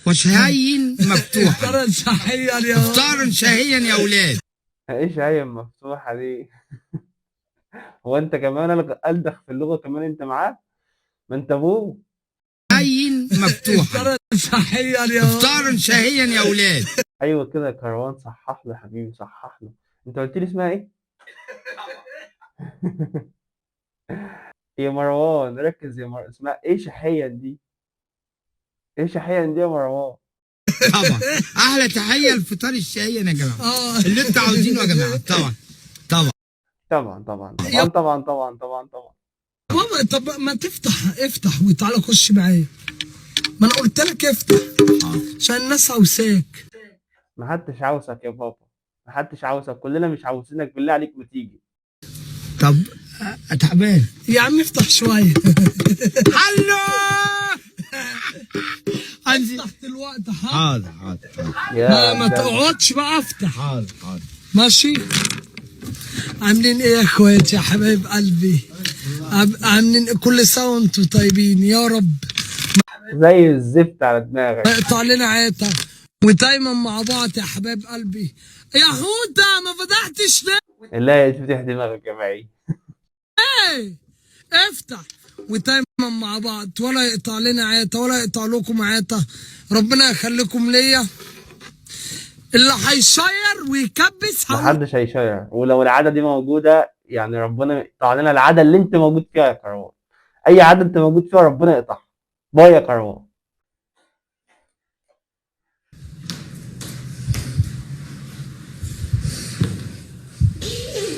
وشهيا مفتوحا. افطارا شهيا يا افطارا شهيا يا اولاد. ايش هي المفتوحة دي؟ هو انت كمان ألدخ في اللغة كمان انت معاه؟ ما انت ابوه. شهيا مفتوحا. افطارا شهيا يا افطارا شهيا يا اولاد. ايوه كده يا كروان، صحح له يا حبيبي، صحح له. انت قلت لي اسمها ايه؟ يا مروان ركز يا مروان، اسمها ايه شحيا دي؟ ايه شحيا دي يا مروان؟ طبعا احلى تحية الفطار الشهيا يا جماعة، اه اللي انتوا عاوزينه يا جماعة. طبعا طبعا طبعا طبعا طبعا طبعا طبعا طبعا طبعا. بابا طب ما تفتح، افتح وتعالى خش معايا. ما انا قلت لك افتح عشان الناس عاوزاك. ما حدش عاوزك يا بابا، ما حدش عاوزك، كلنا مش عاوزينك، بالله عليك ما تيجي. طب تعبان يا عم افتح شوية. هلو انزل. افتح دلوقتي. حاضر. حاضر حاضر حاضر يا ما ده تقعدش بقى، افتح. حاضر حاضر. ماشي. عاملين ايه يا اخواتي يا حبايب قلبي؟ عاملين كل سنة وانتم طيبين يا رب. زي الزفت على دماغك. اقطع لنا عيطه ودايما مع بعض يا حبايب قلبي. يا حوته ما فتحتش ليه؟ لا يفتح دماغك يا معي. افتح. ودايما مع بعض، ولا يقطع لنا عيطه ولا يقطع لكم عيطه. ربنا يخليكم ليا. اللي هيشير ويكبس هقول محدش هيشير، ولو العادة دي موجودة يعني ربنا يقطع لنا العادة اللي انت موجود فيها يا كروان. اي عادة انت موجود فيها ربنا يقطعها. باي يا كروان.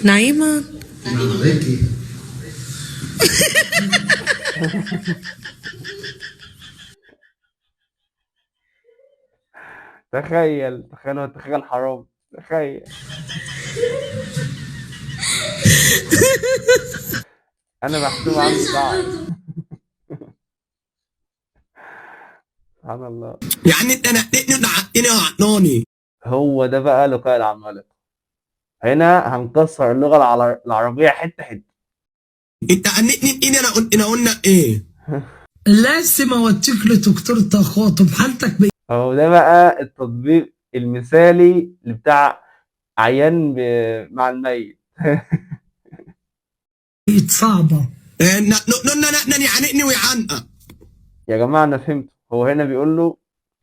نعيمة. تخيل تخيل تخيل، حرام، تخيل. انا محسوب عندي ضعف. سبحان الله. يعني انت نقتني وتعقتني وعطناني. هو ده بقى لقاء العمالقة. هنا هنكسر اللغة العربية حتة حتة. انت قنتني بايدي، انا قلت انا قلنا ايه؟ لازم اوديك لدكتور تخاطب، حالتك هو ده بقى التطبيق المثالي اللي بتاع عيان مع الميت. بقت صعبة. يعانقني ويعانقك. يا جماعة أنا فهمت، هو هنا بيقول له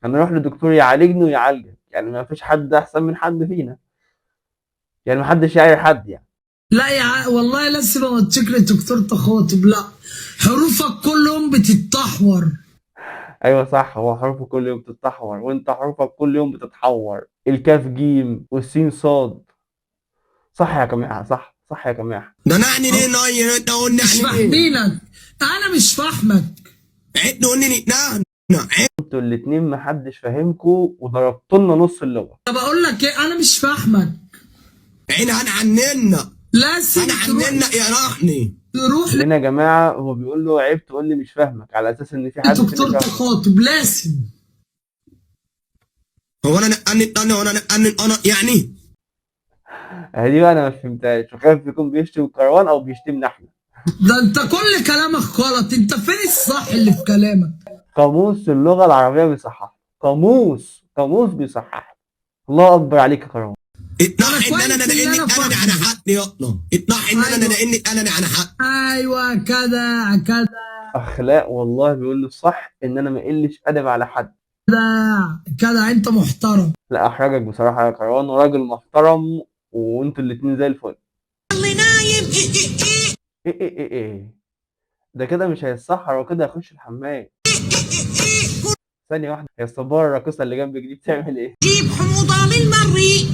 هنروح لدكتور يعالجني ويعالجك، يعني ما فيش حد أحسن من حد فينا، يعني ما حدش يعاير حد يعني. لا يا والله لازم اوديك لدكتور تخاطب. لا حروفك كلهم بتتحور. ايوه صح، هو حروفه كل يوم بتتحور، وانت حروفك كل يوم بتتحور. الكاف جيم والسين صاد. صح يا جماعة، صح صح يا جماعة. ده نعني ليه ناي؟ انت قلنا مش يعني ايه؟ فاهمينك، انا مش فاهمك. عيب قلني نحن. انتوا الاتنين محدش فاهمكوا وضربتوا لنا نص اللغة. طب اقول لك ايه، انا مش فاهمك. عين انا عننا. لازم انا عننا يا رحني. تروح هنا يا جماعة هو بيقول له عيب تقول لي مش فاهمك، على اساس ان في حد لدكتور فاهمك. تخاطب لازم. هو انا نقني انا وانا نقني انا يعني؟ دي بقى انا ما فهمتهاش، وخايف يكون بيشتم الكروان او بيشتمنا احنا. ده انت كل كلامك غلط، انت فين الصح اللي في كلامك؟ قاموس اللغة العربية بيصحح، قاموس بيصحح. الله اكبر عليك يا كروان. اطلع أنا ان انا كويس إن نقني أنا انا فاهمك. على حق يا اطلع ان انا أيوة. نقني انا على حق. ايوه كده كده اخلاق والله، بيقول له الصح ان انا ما اقلش ادب على حد. كده انت محترم. لا احرجك بصراحة يا كروان، وراجل محترم، وانتوا الاتنين زي الفل. اللي نايم ايه ايه ايه ايه ده كده مش هيتسحر وكده هيخش الحمام. ثانية واحدة، يا الصبارة الراقصة اللي جنبك دي بتعمل ايه؟ جيب حموضة للمريء.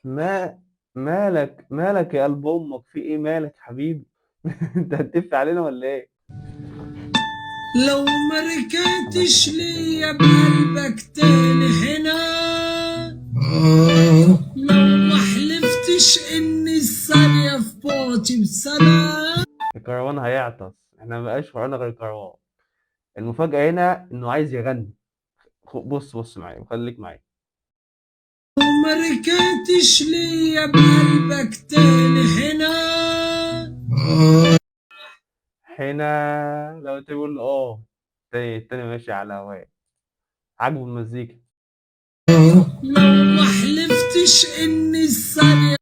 ما مالك مالك يا قلب امك، في ايه مالك حبيبي؟ انت هتدف علينا ولا ايه؟ لو ما ركعتش ليا بقلبك تاني هنا، لو ما حلفتش ان الثانية في بعدي بسنة. الكروان هيعطس، احنا ما بقاش ورانا غير الكروان. المفاجأة هنا انه عايز يغني. بص بص معايا وخليك معايا. لو ما ركعتش ليا بقلبك تاني هنا. هنا لو تقول التاني ماشي على هواه. عاجبه المزيكا. لو ما حلفتش ان الثانية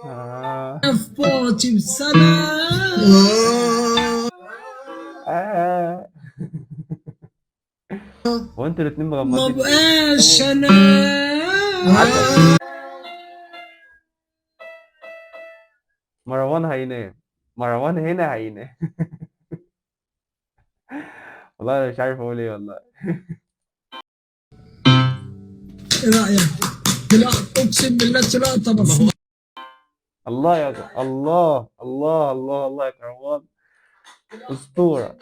آه. في بعدي بسنة. آه. هو انتوا الاتنين ما مغمضين ليه؟ بقاش انا. مروان هينام، مروان هنا هينام. والله انا مش عارف اقول ايه والله. ايه رأيك؟ لا اقسم بالله طلعت مفهوم. الله يا الله الله الله الله يا كروان، اسطوره.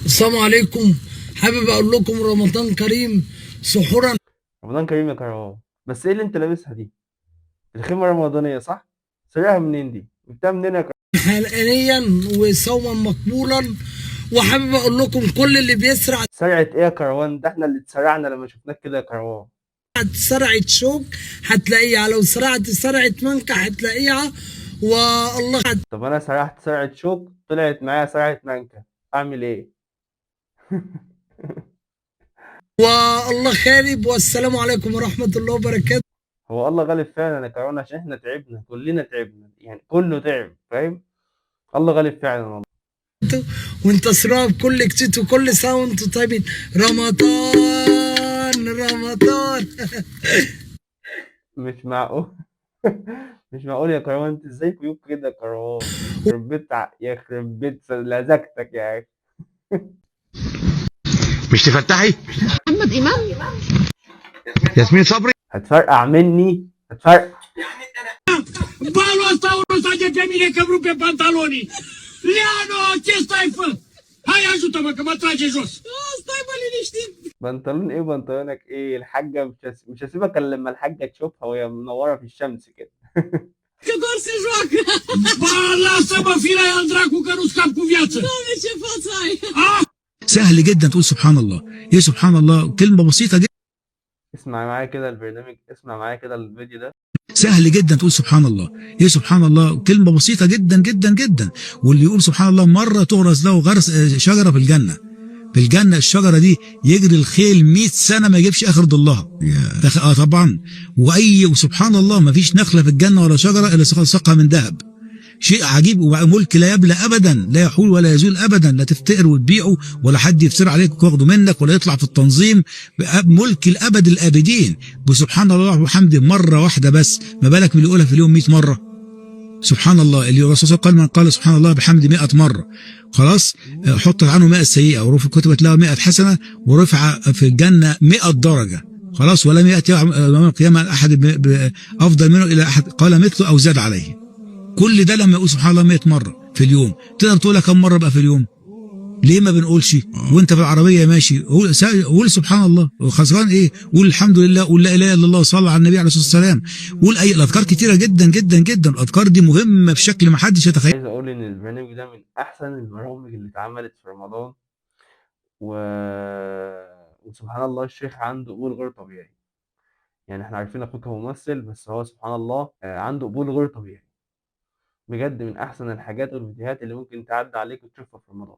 السلام عليكم، حابب اقول لكم رمضان كريم، سحورا رمضان كريم يا كروان. بس ايه اللي انت لابسها دي؟ الخيمه الرمضانيه صح؟ سرقها منين دي؟ جبتها منين يا كروان؟ حاليا وصوما مقبولا. وحابب اقول لكم كل اللي بيسرع سرقة ايه يا كروان؟ ده احنا اللي اتسرعنا لما شفناك كده يا كروان. سرعة شوك هتلاقيها، لو سرعت سرعة منكة هتلاقيها. والله طب انا سرحت سرعة شوك طلعت معايا سرعة منكة، اعمل ايه؟ والله خارب. والسلام عليكم ورحمة الله وبركاته. هو الله غالب فعلا يا كروان، عشان احنا تعبنا، كلنا تعبنا يعني، كله تعب فاهم؟ الله غالب فعلا والله. وانتصروا بكل كتيت وكل سنة وانتم طيبين. رمضان رمضان. مش معقول. مش معقول يا كروان، انت ازاي كيوت كده يا كروان؟ يخرب بيت يخرب بيت لزجتك يا اخي. مش تفتحي محمد إمام. ياسمين صبري. هتفرقع مني، هتفرقع. Balul ăsta ăsta de pe mine că-mi rupe pantalonii. Leano, ce stai fă? Hai ajută-mă că mă trage jos. Stai mă liniștit. بنطلون ايه بنطلونك ايه الحاجة؟ مش هسيبك الا لما الحاجة تشوفها وهي منورة في الشمس كده. Că doar se joacă. Ba, lasă-mă, firea al dracu, că nu scap cu viață. Doamne, ce față ai. سهل جدا تقول سبحان الله. ايه سبحان الله؟ كلمه بسيطه جدا. اسمع معايا كده البرنامج، اسمع معايا كده الفيديو ده. سهل جدا تقول سبحان الله. ايه سبحان الله؟ كلمه بسيطه جدا جدا جدا. واللي يقول سبحان الله مره تغرس له غرس شجره في الجنه. في الجنه الشجره دي يجري الخيل 100 سنه ما يجيبش اخر ضلها. اه طبعا. واي وسبحان الله ما فيش نخله في الجنه ولا شجره الا ساقها من ذهب. شيء عجيب. وملك لا يبلى ابدا، لا يحول ولا يزول ابدا، لا تفتقر وتبيعه ولا حد يفتر عليك وياخده منك ولا يطلع في التنظيم. ملك الابد الابدين. وسبحان الله وبحمده مره واحده بس، ما بالك من اللي يقولها في اليوم 100 مره. سبحان الله. اللي الرسول صلى الله عليه وسلم قال من قال سبحان الله بحمده 100 مره خلاص حطت عنه 100 سيئه ورفع كتبت له 100 حسنه ورفع في الجنه 100 درجه خلاص، ولم ياتي يوم القيامه احد افضل منه الى احد قال مثله او زاد عليه. كل ده لما يقول سبحان الله 100 مره في اليوم. تقدر تقولها كم مره بقى في اليوم؟ ليه ما بنقولش؟ وانت في العربيه ماشي قول سبحان الله، وخسران ايه؟ قول الحمد لله، قول لا اله الا الله، صلى على النبي عليه الصلاه والسلام، قول اي الاذكار كتيره جدا جدا جدا. الاذكار دي مهمه بشكل ما حدش يتخيل. عايز اقول ان البرنامج ده من احسن البرامج اللي اتعملت في رمضان، وسبحان الله الشيخ عنده قبول غير طبيعي. يعني احنا عارفين اخوك هو ممثل، بس هو سبحان الله عنده قبول غير طبيعي بجد. من احسن الحاجات والفيديوهات اللي ممكن تعدي عليك وتشوفها في رمضان.